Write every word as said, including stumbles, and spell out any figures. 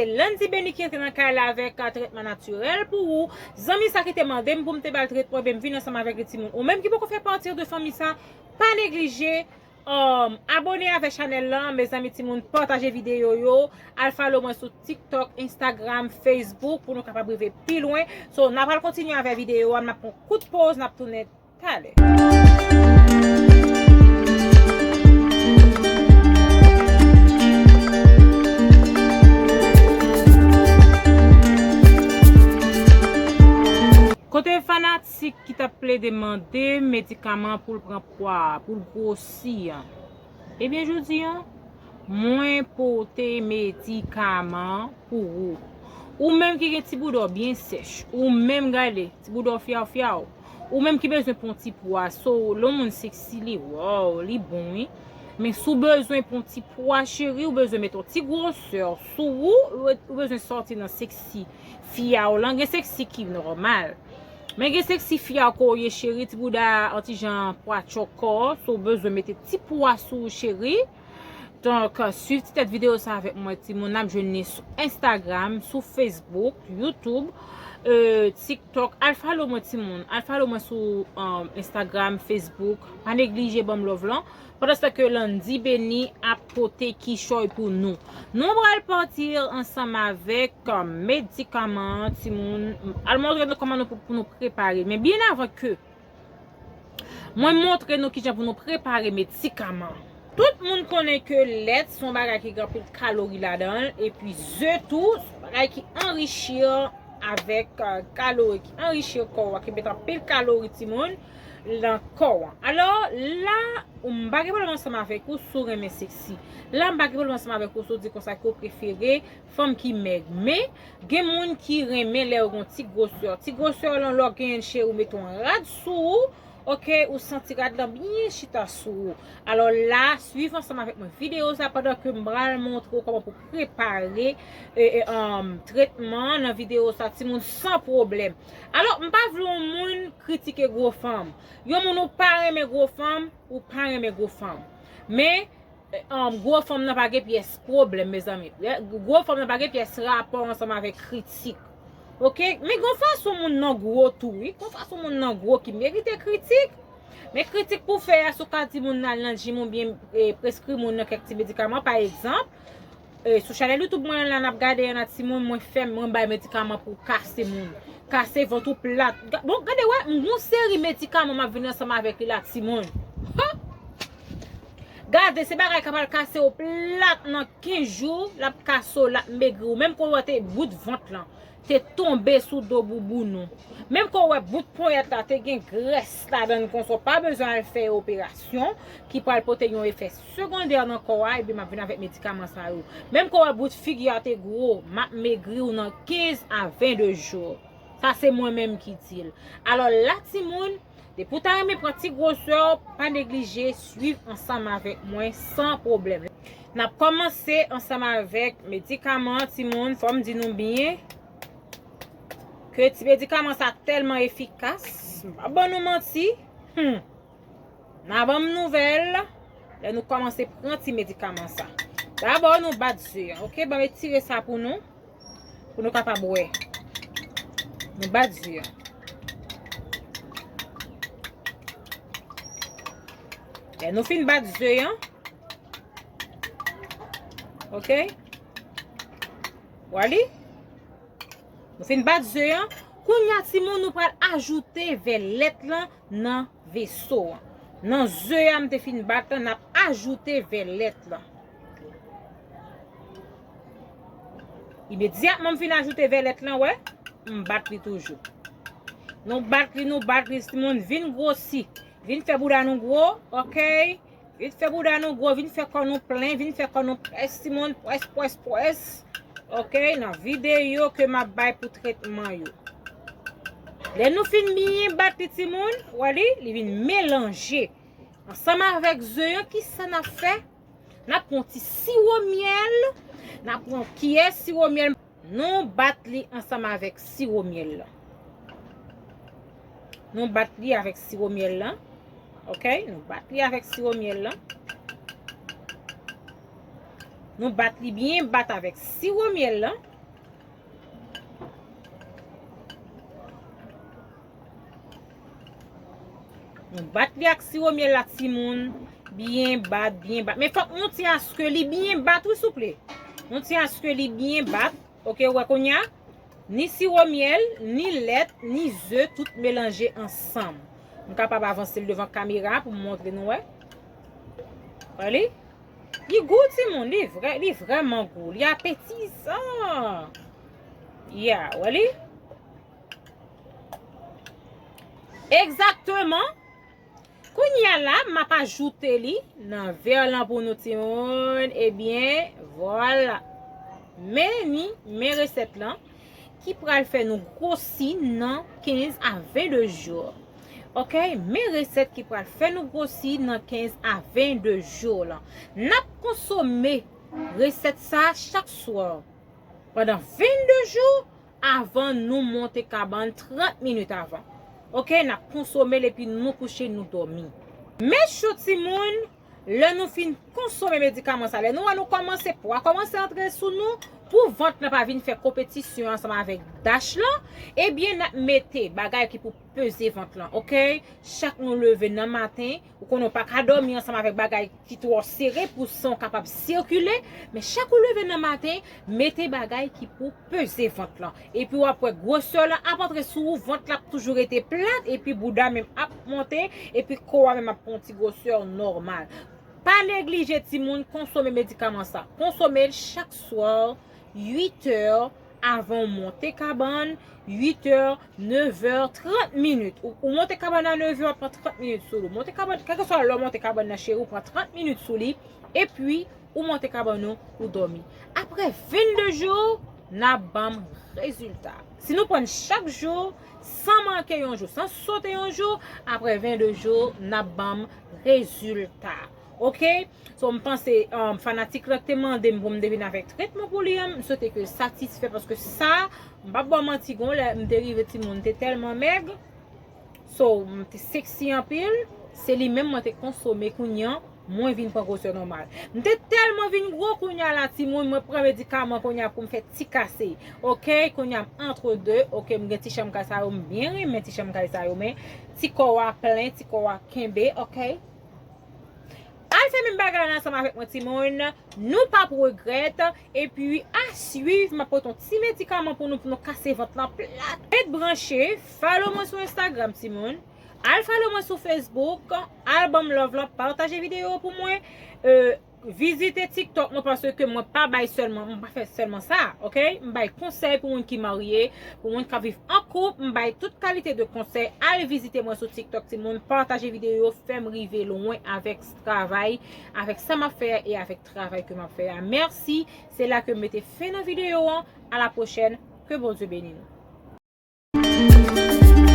Landy Beni ki antre nan kay la avèk, ah, tretman natirèl pou ou. Zanmi sa ki te mande m pou m te ba l tretman, ben m vin ansanm avèk li timoun. Ou menm ki poko fè pati de fanmi sa, pa neglije, um, abone avè chanèl lan, mezanmi timoun, pataje videyo yo, al follow mwen sou TikTok, Instagram, Facebook pou nou kapab rive pi lwen. So, n a pral kontinye avè videyo a, n ap pran kout poz, n ap tounen talè. Kote fanatik ki t ap plede mande medikaman pou l pran pwa, pou l gwosi an. Ebyen, jodi an, mwen pote medikaman pou ou. Ou menm ki gen ti bouda w byen sèch, ou menm gade, ti bouda w fyaw fyaw, ou menm ki bezwen pran ti pwa, so, lè yon moun seksi, li wow, li bon, wi. Men si w bezwen pran ti pwa, cheri, ou bezwen met yon ti gwosè sou ou, ou bezwen sòti nan seksi fyaw lan, gen seksi ki nòmal. Men gen seksi fyaw ke w ye, cheri, ti bouda an ti jan pwa tchòkò, so w bezwen mete ti pwa sou ou, cheri. Donk, swiv ti tèt videyo sa avèk mwen, timoun. N ap jwenn li sou Instagram, sou Facebook, YouTube, euh, TikTok. Al follow mwen, timoun. Al follow mwen sou, um, Instagram, Facebook. Pa neglije ban m love lan. Pandan se tan ke Landy Beni ap pote kichòy pou nou. Nou pral pati ansanm avèk, um, medikaman an, timoun. Al montre nou kòman nou pou, pou nou prepare. Men byen avan ke mwen montre nou kijan pou nou prepare medikaman. Tout moun konnen ke lèt se yon bagay ki gen anpil kalori ladan l, epi ze tou, se yon bagay ki anrichi avèk, euh, kalori, ki anrichi kò a, ki met anpil kalori, timoun, nan kò a. Alò, la, m pa gen pwoblèm ansanm avèk ou si w renmen seksi. La, m pa gen pwoblèm ansanm avèk ou si w di konsa ke w prefere fanm ki mèg. Men, gen moun ki renmen lè yo gen yon ti gwosè. Ti gwosè lan, lè w genyen l, cheri, ou mete yon rad sou ou, oke, ou santi rad lan byen chita sou ou. Alò la, swiv ansanm avèk mwen videyo sa pandan ke m pral montre w kòman pou prepare, e, e, um, tretman nan videyo sa, timoun, san pwoblèm. Alò, m pa vle yon moun kritike gwo fanm. Yon moun ou pa renmen gwo fanm, ou pa renmen gwo fanm. Men, um, gwo fanm nan pa gen pyès pwoblèm, mezanmi. Gwo fanm nan pa gen pyès rapò ansanm avèk kritik. Oke? Men gon fason moun nan gwo tou, wi. Gon fason moun nan gwo ki merite kritik. Men kritik pou fè a, si w ka di moun nan al nan gym oubyen, e, preskri moun nan kèk ti medikaman, pa egzanp, e, sou chanèl YouTube mwen la, n ap gade, y en a timoun, mwen fè, mwen bay medikaman pou kase moun. Kase vant ou plat. Ga-, bon, gade, wè, m gon seri medikaman m ap vin ansanm avèk li la, timoun. Ha! Gade, se bagay k ap al kase w plat nan kenz jou, l ap kase w, l ap megri w. Menm kon w te bout vant lan te tonbe sou do bouboun ou. Menm kon w wè bout ponyèt la te gen grès ladan l konsa, w pa bezwen al fè operasyon ki pral pote yon efè segondè nan kò a, ebyen m ap vin avèk medikaman sa yo. Menm kon w wè bout figi a te gwo, m ap megri w nan kenz a vennde jou. Sa se mwen menm ki di l. Alò la, timoun, depi w ta renmen pran ti gwosè w, pa neglije swiv ansanm avèk mwen san pwoblèm. N ap kòmanse ansanm avèk medikaman an, timoun. Fò m di nou byen ke ti medikaman sa tèlman efikas. M p ap ban nou manti. Hmm. N a ban m nouvèl lè nou kòmanse pran ti medikaman sa. Dabò, nou bat ze an, oke? Ban m etire sa pou nou. Pou nou kapab wè. Nou bat ze an. Lè nou fin bat ze an, oke? W a li? Nou fin bat ze an. Kounye a, timoun, nou pral ajoute vèlèt lan nan veso an. Nan ze a m te fin bat lan, n ap ajoute vèlèt lan. Imedyatman m fin ajoute vèlèt lan, wè, m bat li toujou. Nou bat li, nou bat li, timoun, vin gwosi. Vin fè bouda nou gwo, oke? Vin fè bouda nou gwo, vin fè kò nou plen, vin fè kò nou pwès, timoun, pwès, pwès, pwès. Oke, nan videyo ke m ap bay pou tretman yo. Lè nou fin byen bat li, timoun, w a li, li vin melanje. Ansanm avèk ze an, kisa n ap fè? N ap pran ti siwo myèl, n ap pran kiyè siwo myèl. Nou bat li ansanm avèk siwo myèl lan. Nou bat li avèk siwo myèl lan. Oke? Nou bat li avèk siwo myèl lan. Nou bat li byen bat avèk siwo myèl lan. Nou bat li ak siwo myèl la, timoun. Byen bat, byen bat. Men fòk nou tyen aske li byen bat, wi, souple. Nou tyen aske li byen bat. Ok, ou wè kounye a? Ni siwo myèl, ni lèt, ni ze, tout melanje ansanm. M kapab avanse l devan kamera pou m montre nou, wè. Wè li? Li gou, timoun, li vrè, li vrèman gou. Li apetizan. Ya, wè li? Egzakteman. Kounye a la, m ap ajoute li nan vè lan pou nou, timoun. Ebyen, vwala. Men ni, men resèt lan, ki pral fè nou gwosi nan kenz a vennde jou. Ok, men resèt ki pral fè nou gwosi nan kenz a vennde jou lan. N ap konsome resèt sa a chak swa pandan vennde jou avan nou monte kabann, trant minit avan. Ok, n ap konsome l epi nou kouche, nou dòmi. Men chou, timoun, lè nou fin konsome medikaman sa, lè nou wè nou kòmanse, pwa kòmanse antre sou nou, pou vant lan pa vin fè konpetisyon ansanm avèk dach lan, ebyen n ap mete bagay ki pou peze vant lan, ok? Chak nou leve nan maten, ou konnen w pa ka dòmi ansanm avèk bagay ki twò sere pou san w kapab sikile, men chak ou leve nan maten, mete bagay ki pou peze vant lan. Epi w ap wè gwosè lan ap antre sou ou, vant la ap toujou rete plat, epi bouda menm ap monte, epi kò a menm ap pran yon ti gwosè nòmal. Pa neglije, timoun, konsome medikaman sa. Konsome l chak swa, uit è avan w monte kabann, uit è, nèf è, trant minit. Ou, ou monte kabann a nèf è, w ap pran trant minit sou li. Ou monte kabann, kèlkeswa lè w monte kabann nan, cheri, ou pran trant minit sou li, epi ou monte kabann ou, ou dòmi. Apre vennde jou, n ap ban m rezilta. Si nou pran l chak jou, san manke yon jou, san sote yon jou, apre vennde jou, n ap ban m rezilta. Ok? So, m panse, um, fanatik la te mande m pou m te vin avèk tretman pou li an, m swete ke l satisfè, paske sa, m p ap ba w manti, gon lè m te rive, timoun, m te tèlman mèg. So, m te seksi anpil, se li menm mwen te konsome, kounye a mwen vin pran gwosè nòmal. M te tèlman vin gwo, kounye a la, timoun, mwen pran medikaman kounye a pou m fè ti kase. Ok, kounye a m antre de, ok, m gen ti chanm kay sa yo, m byen renmen ti chanm kay sa yo, men ti kò a plen, ti kò a kenbe, ok. Al fè menm bagay la ansanm avèk mwen, timoun. Nou p ap regrèt. Epi, a swiv, m ap pote yon ti medikaman pou nou, pou nou kase vant lan plat. Ret branche, follow mwen sou Instagram, timoun. Al follow mwen sou Facebook. Al ban m love lan, pataje videyo pou mwen. Euh, vizite TikTok mwen, paske mwen pa bay sèlman, mwen pa fè sèlman sa, ok? M bay konsèy pou moun ki marye, pou moun k ap viv an koup, m bay tout kalite de konsèy. Al vizite mwen sou TikTok, timoun, pataje videyo, fè m rive lwen avèk travay, avèk sa m ap fè a e avèk travay ke m ap fè a. Mèsi, se la ke m mete fen nan videyo an. A la pwochèn, ke Bondye beni nou.